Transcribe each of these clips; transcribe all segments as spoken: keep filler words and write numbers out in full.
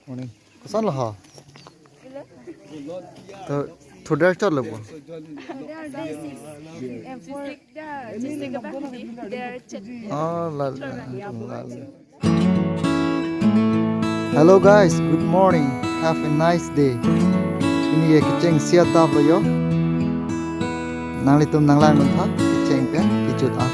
Morning. Koson lo ho? To, to der chot lo bo. They are daisies. And for the cystic capacity, they are chet-, Oh, la, la, la, la. Hello guys, good morning. Have a nice day. Pini ye kecheng isi adap lo yo. Nanglitum nanglang nang tha, kecheng pen kejut a.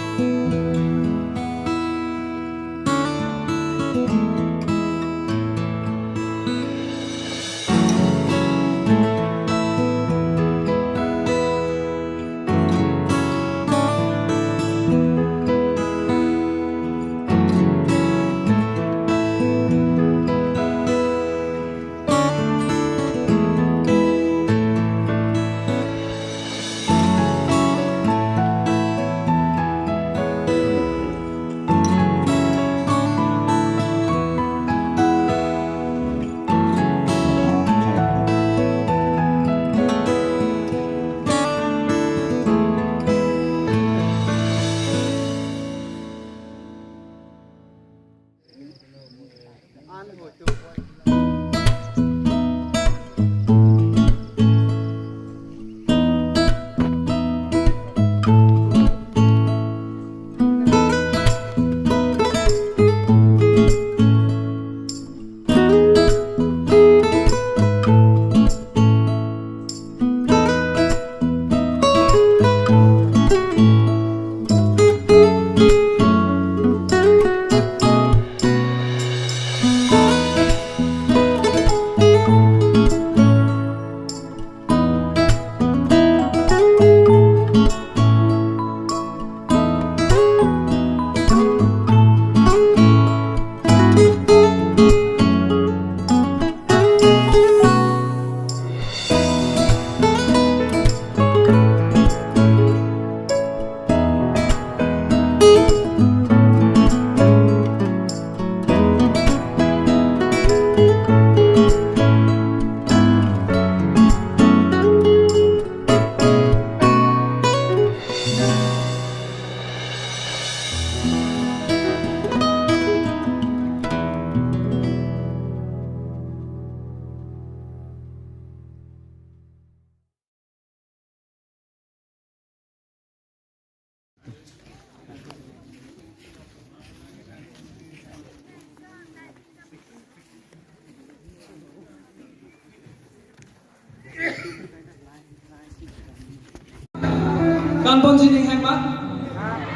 Kanpon jining hema,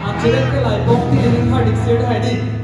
anchorek ke lai bok ti jining hardik sir hai di.